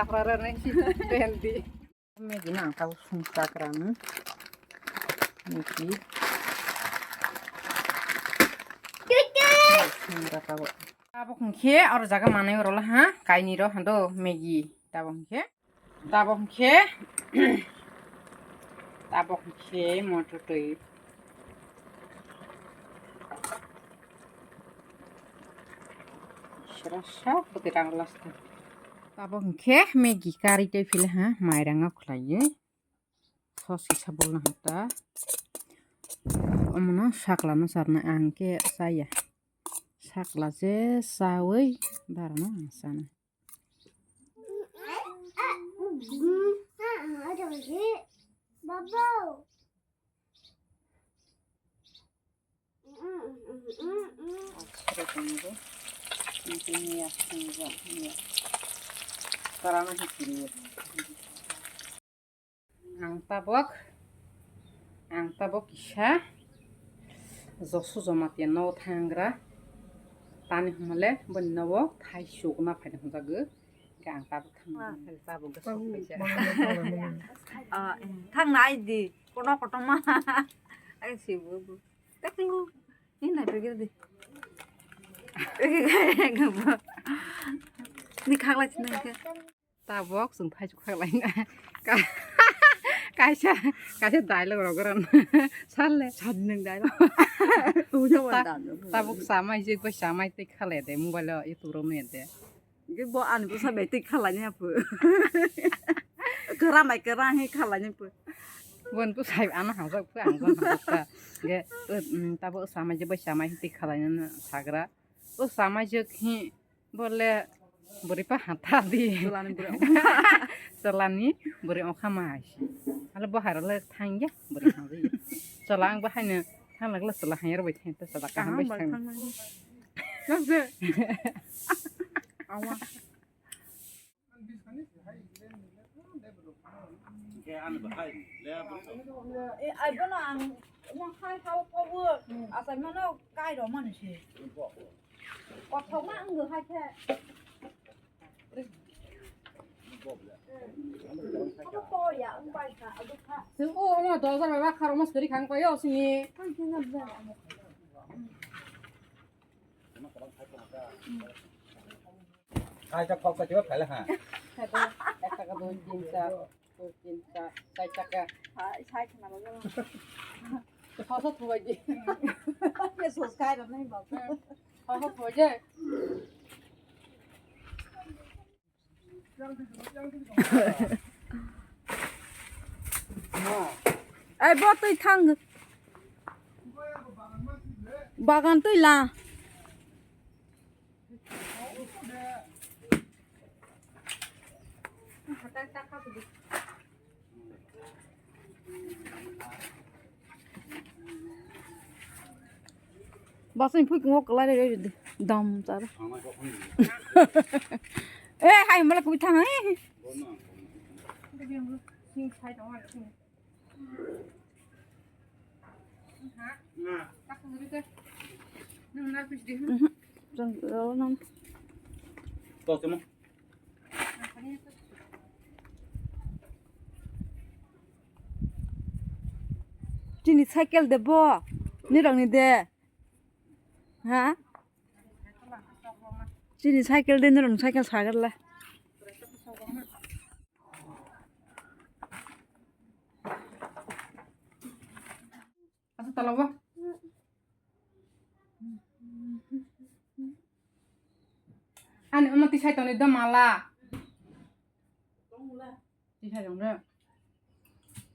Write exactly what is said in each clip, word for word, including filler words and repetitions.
Taprara nai si rendi. Maggie no ang tabuk sung chakra ang. Maggie. Sung ra tabuk. Tabuk hwnkhe oro jaga manwi rwla ha, kainwi rw hando Maggie. Tabuk hwnkhe, tabuk hwnkhe, tabuk hwnkhe motor twi. Sera sak bwtwi rang last. Tabuk hwnkhe Maggie kari tei phila ha, mairang o khlaiwi. Sos kisa bolna hota. Omono sakla no sarna ang khe chaya. Sakla je chawi barano ang sana. Ang tabok, ang tabok kisa Josu Jamatia nogo thangra. Tani hwnle boni nogo thai sukna phaina hwnjago. Hwnkhe ang tabok thang. Ah, tabok ga sok paisa. Ah, eh, thangna ai di. Kono kotorma. Ai si bu bu. Taklu. Ni nai pegir di. Ni khaklai sinai khe. Tabok chwng thaichuk khaklaina. Ka-, kaisa, kaisa dialogue rok ran. Salle. Sadi nang dialogue. Ujo wa Ta-, dan. Tabok samai je bai samai tei khalai de mobile o YouTube rok nai de. Ge bo ani bwsa bai tei khalai ni apu. Kera mai kera hi khalai ni pu. Bon tu sai ano hangsa pu ang gon hangsa. Ge, eh, mm, tabok samai je bai samai tei khalai na sagra. O samai je hi Bole bwrwi pa hata di. Chwlani bwrwi ongkha. Chwlani bwrwi ongkha ma hai se. Ale bo hai rok le thang ya bwrwi thang ya. Chwla ang bo haino thang lak le chwla hai rok bai thang ta chwla kaham bai thang. Nang se. Awa. Eh, ai bono ang mo hai hao kobo asai mano kai ro mani se. Kothok ma ang hai khe. Chwng o omo dol jar bai ba kharo mas kwrwi khang pai o sini. Hai ta khok ka jiba phaila ha. Hai ta, ek taka, dui, tin, char, dui, tin, char, char taka. Hai, sai khna ba jalo. Hoso thubai di. Ke sos kai ro nai ba. Hoso thubai di. Ai bo twi thang. Bagan twi la. Basing phui kung kwlai re re dam char. Eh, hai mala kui thang hai. Chini cycle de bo, nirok ni de. Ha? Chini cycle de, nirok ni cycle sagar le. Asa tala bo. Ani omo tisai toni do mala. Tisai tong re.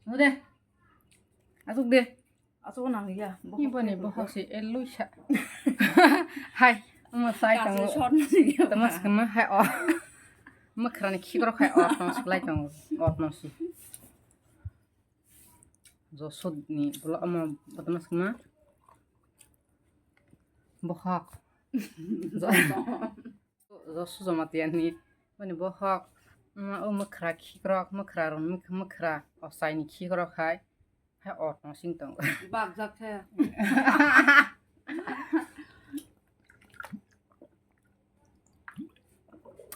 No de. Asuk de. Asuk nang ya. Ni bo ni bo hosi eluisa. Hai, omo sai tong. Tama skama hai o. Makrani khikro khai o tong sklai tong. O tong si. Josodni bolo omo bodmas kma bohok. Jo-, Josu Jamatia ni mani bohok. Omo o mwkhra khikrok, mwkhra rok, mwkhra osaini khikrok hai. Hai o tong sing tongo. Bak jak khe.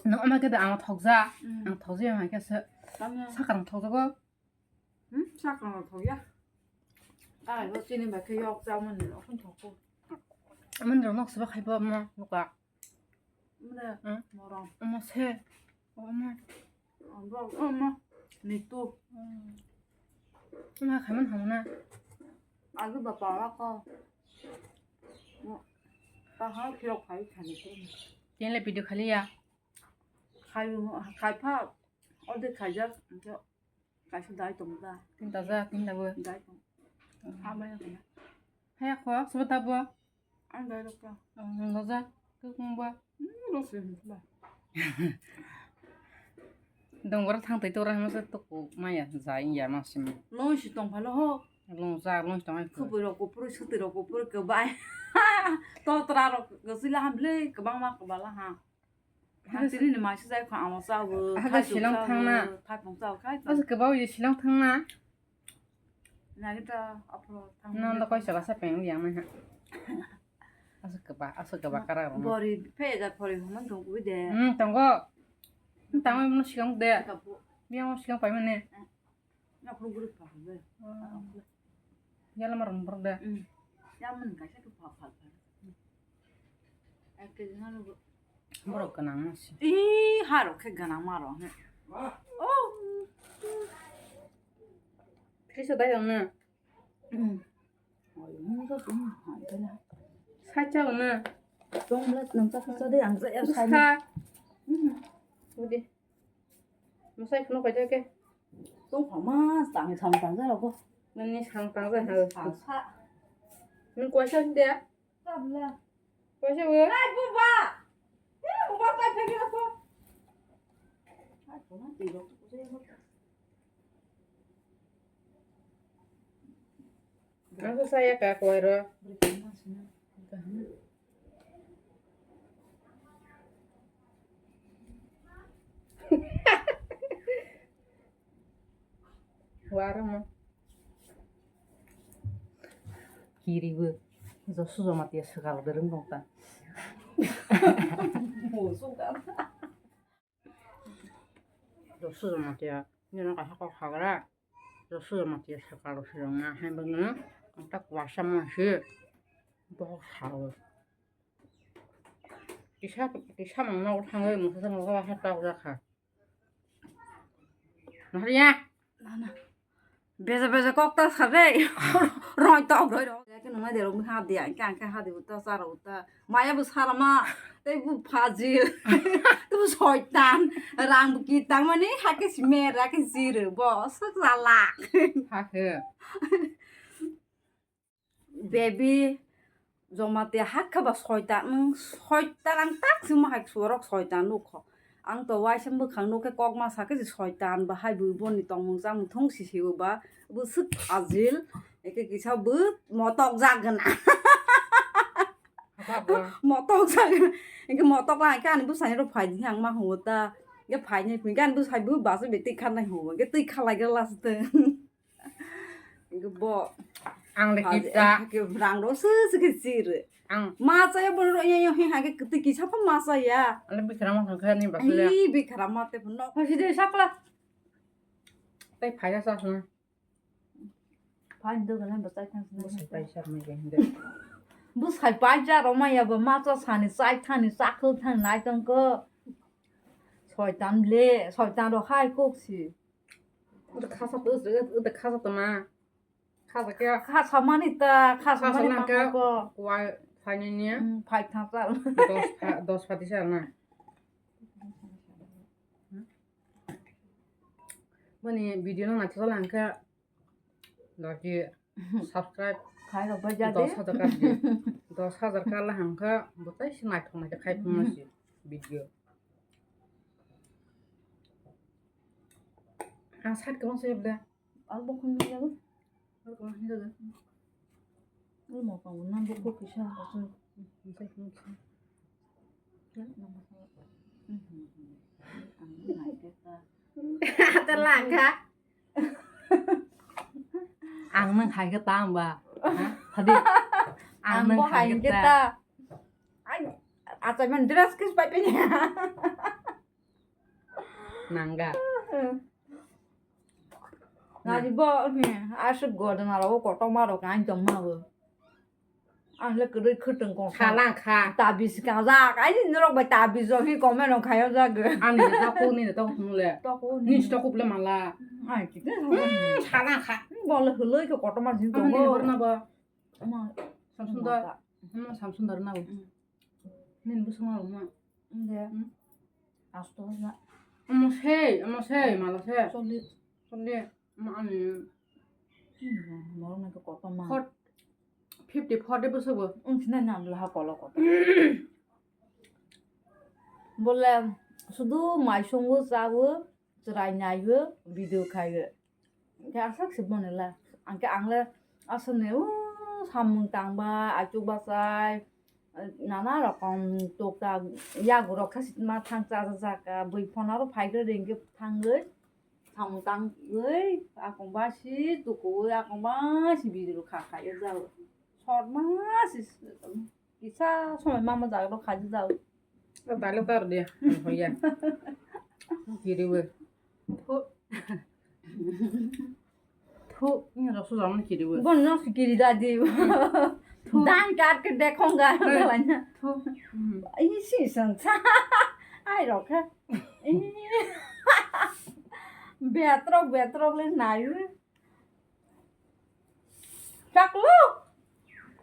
No, ama khe da ang thokja. Hmm. Ang thokja, ang khe se. Tamo. Sakang thokjago. Hmm, sakang thokya. Ai, bo chini ba khe yok cha mani, okon thokko. Amon rok nok seba khaibo mo, nuka. Mre, hmm? Morom. Omo se. Omo. Omo, omo. Nitu. Hmm. Omo khaiman hamna. Agi bapa wa ko. Mo, ta ha khirok khai khani ko. Tenle video khali ya. Khai, khai pha. Ode khaijak. Kaisa dai tong da. Tinta ja, tinta bo. Dai tong. Hmm. Ha mai na. Haya kho, sobo ta bo. Ang dai rok ka. Hmm, lo ja. Kung bo. Hmm, lo se ba. Dong bor thang tai to rang se to ko maya ja ya ma sim. Lo si tong phalo ho. Lo ja, lo tong ai. Khupui rok ko puro, suti rok ko puro ke bai. To tra rok ko sila ham le, ke bang ma ko bala ha. Hasteni ni masi jai kho amo chawo, Hake thaichuk Shillong chawo, thangna. Thaipung chawo, khai Asa kebao ye Shillong thangna. Nagi ta aphro thang. Nanda kaisa basa peng yang mai ha. Asa keba, asa keba kara rong. Bori phe ja phori homa dong ui de. Hmm, tongo. Tangma mo Shillong de. Kapu. Biya mo Shillong pai mane. Yaphuru guri pha pha bai. Oh. Yala marong borok da. Hmm. Yamun kaisa khe pha pha pha. Ek kg na lugo. Borok gwnang ma se. Ih, harok khe gwnang ma rok. Oh. Kisa dai ang na. Hmm. Sai cha ang na. Tong bla nang cha cha de ang cha ya sai. Sa. Hmm. Udi. Masai phano kaisa khe. Tong phama tang tang tang jaro ko. Nini sang tang jaro. Sang sa. Nini kaisa de? Tabla. Kaisa bo? Ai buba. He buba kai phege ko. Ai phama ti ro ko se ko. Ang sa saya ka ko ro. Waramo. Kiribo. Josu Jamatia swkang dwrwng tong ta. Josu Jamatia. Nino kaisa kok hagra. Josu Jamatia swkang dwrwngna. Hai bwno. Ang ta kwasa mo si. Bohok sao. Kisa, kisa mangno thangwi mungsa mungsa ha ta jakha. Nahriya. Nana. Beja beja kok ta sare. Roi tok roi roi. Ke nungai de rong ha dia, ke angke ha de uta sara uta. Maya bu sara ma. Te bu phaji. Te bu soitan. Rang bu kitang mani ha ke sime ra ke zire. Bo suk lala. Ha ke. Baby, Jamatia hakha ba soitan, nwng soitan ang tak sima hai suarok soitan nukho. Ang to waisa mwkhang nukhe kok ma sakhe je soitan ba hai bui boni tongmung chamung thung si siwo ba bwswk ajil, eke kisa bw motok jagwna. Motok jagwna. Eke motok lang khe ani bwsani rok phai di ang ma huwo ta. Eke phai ni phai khe ani bwsai bw basa bw twi kha nai huwo. Eke twi kha lai khe last. Bo. Ang le kita. Rang ro se se ke sir. Ang. Ma cha ya bo ro ya ya he ha ke kiti kisa pha ma cha ya. Ale bikram ma kha ni ba le. Ai bikram ma te no. Pha si de sakla. Tai phai ya sa na. Phai do ga na ba chai thang. Bo sai pai sa ma ge hinde. Bo sai pai ja ro ma ya ba ma cha sa ni chai thang ni cha khul thang nai tong ko. Soitan le, soitan ro hai kok si. Uda khasa to, uda khasa to ma. Khasa kya? Khasa mani ta, khasa mani ma ko. Wa phai ni ni. Hmm, phai tha cha. Dos pha, dos pha di sa na. Boni video no na cha lang kha. Lagi subscribe khai rok bai jadi. Dos hajar ka di. Dos hajar ka la hangkha, butai si naithok naithok khai phung si video. Ang sat kwbang se bla. Al bo khum ni jago. Al kwbang ni jago. Al mo pa na bo ko kisa ko. Sai khum si. Ata langkha. Ang nang hai khe ta hwnba? Ha? Hadi. Ang nang hai khe ta. Ai, achai man dress kis pai pini. Nangga. Nari bo ni aswk godana rogo kotorma rok ang tong ma bo. Ang le kwrwi khwtwng kong salang kha. Tabiz kangjak. Ai ni norok bai tabiz rok hi comment rok khayo jago. Ani de tok ni de tok le. Tok ni. Ni tok le mala. Ai ki de. Salang kha. Bo le hwlwi khe kotorma jin tongo. Ani hor na ba. Ma. Samsung da. Ma Samsung da na. Nin bwswng rok ma. Inde. Hmm. Asto na. Omo sei, omo sei, mala se. Choli. Choli. Ma ani. Hmm, norok na to kotorma. Fort-, fifty forty bwswk bo. Wng sinai na amla ha kolo kotor. Bole sudu mai songo chawo, chwrai naiyo, video khaiyo. Hwnkhe aswk se mone la. Hwnkhe ang le aswk ni o samung tang bai, achuk bachai, nana rokom tok tak yago rok khe ma thang cha cha ka, bui phone aro phai khe ring khe thangwi samung tangwi akung ba si tukuwi akung ba si video kha kha ya jao. Short ma si. Kisa somoi mama jaga rok khaji jao. Dialogue tar de, hoya. Kiriwe. Thu. Thu. Ini rasa zaman kiriwe. Bon no kiri dadi. Thu. Dan kar ke dekhonga. Thu. Ini si sang sa. Ai rok ha. Ini. Betrok betrok le nayu. Chaklu.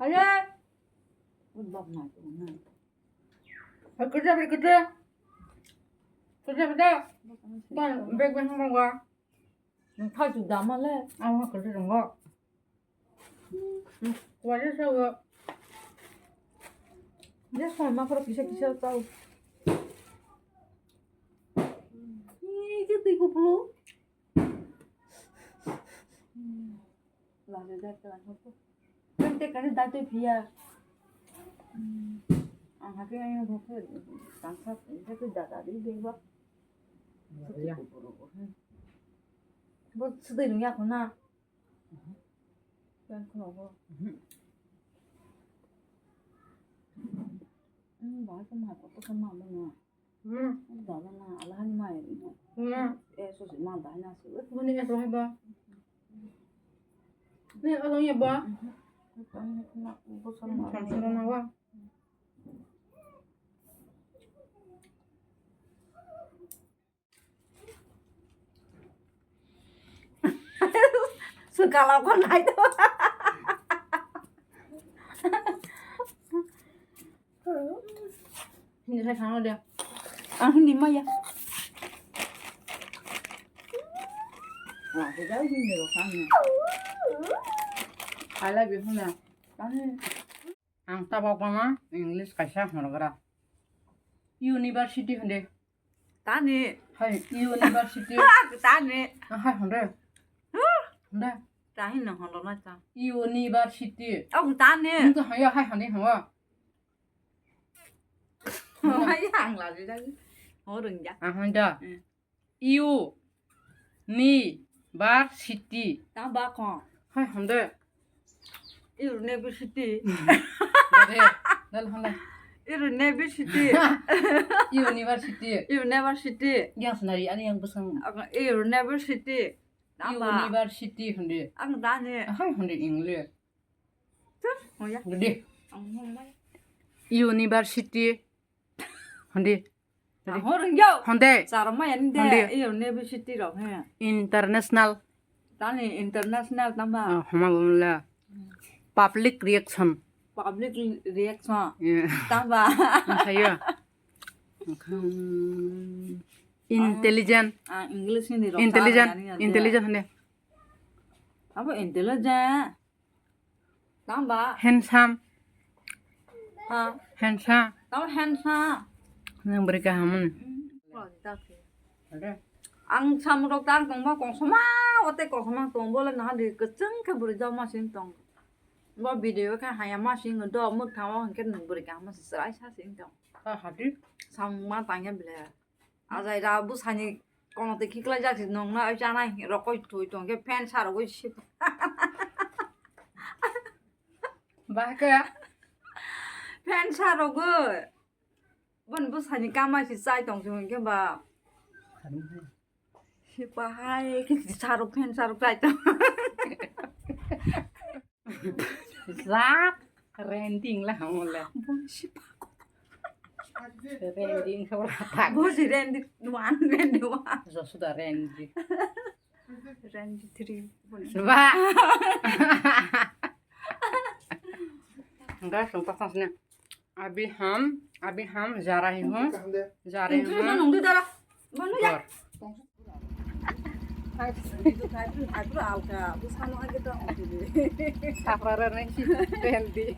Ayo. Bak na tu na. Kerja beri kerja. Kerja kerja. Bang bag bag sama gua. Nang thai tu dama le. Awa kerja dong gua. Wajah sa gua. Dia sama makro kisa kisa tahu. Ini dia tu ikut pulu. Lalu dia telan apa? Kan dia kan dah tu dia. Ang hati yang buku tangkap itu tu dah tadi dia buat. Iya. Buat sedih dunia kena. Yang kena apa? Hmm, bahasa mah apa sama mana? Hmm. Dala na, ala hani mai. Hmm. Eh, susi ma dai na si. Mani es rohi ba. Ni along ya ba. Samsung na wa. Sukala ko nai to. Hindi khai khana dia. Ah, hindi maya. Ah, kita hindi lo khana. I love you, Hana. Ang tabok mama English kaisa hwngra. University hwnde. Tani. Hai, university. Tani. Ah, hai hwnde. Hwnde. Tahi no hwnro na ta. University. Oh, tani. Nung to haya hai hwnde hwnwa. Haya ang lagi lagi. Oh, rengja. Ah, hwnda. Hmm. U ni bar city. Ta ba ko. Hai hwnde. University. Dale, dale hwnde. University. University. University. Yang senari ani yang besang. University. Ta ba. University hwnde. Ang dani. Hai hwnde English. Tut, hoya. Dede. Ang hwnmai. University. Hwnde. Ang hwnrwngyo. Hwnde. Charwmai ani de. Hwnde. University rok he. International. Tani international tamba. Ah, homa bumla. Public reaction. Public reaction. Yeah. Tamba. Ang sayo. Intelligent. Ah, English ni rok. Intelligent. Intelligent hwnde. Abo intelligent. Tamba. Handsome. Ha. Handsome. Tamba handsome. Nang beri kaham. Ang samurok tang tongba kongsoma, ote kongsoma tongbo le naha di kecheng khe bwrwi jao masing tong. Bo video khe haya masing do muk thamo hwnkhe nwng bwrwi kaham se chwrai sa sing tong. Ha hadi. Samung ma tangya bile. Ajai ra bwsani kono twi khiklai jak si nong na chanai rokoi thwi tong khe fan sa rogoi si. Bahai khe? Fan sa rogoi. Bon bwsani kamai si chai tong si hwnkhe ba. Sipa hai, saruk phen saruk rai ta. Zat, rending lah, mula. Bo sipa ko. Rending, kau lah. Bo si rending one, rending one. Josuda rending. Rending three. Coba. Enggak, sumpah, maksudnya. Abhi hum, abhi hum ja rahe hain, ja rahe hain. Nunggu dara. Mana ya? Ghar. Itu kaipun, kaipun alka. Terus kamu aja tuh. Saprara nahi, rending.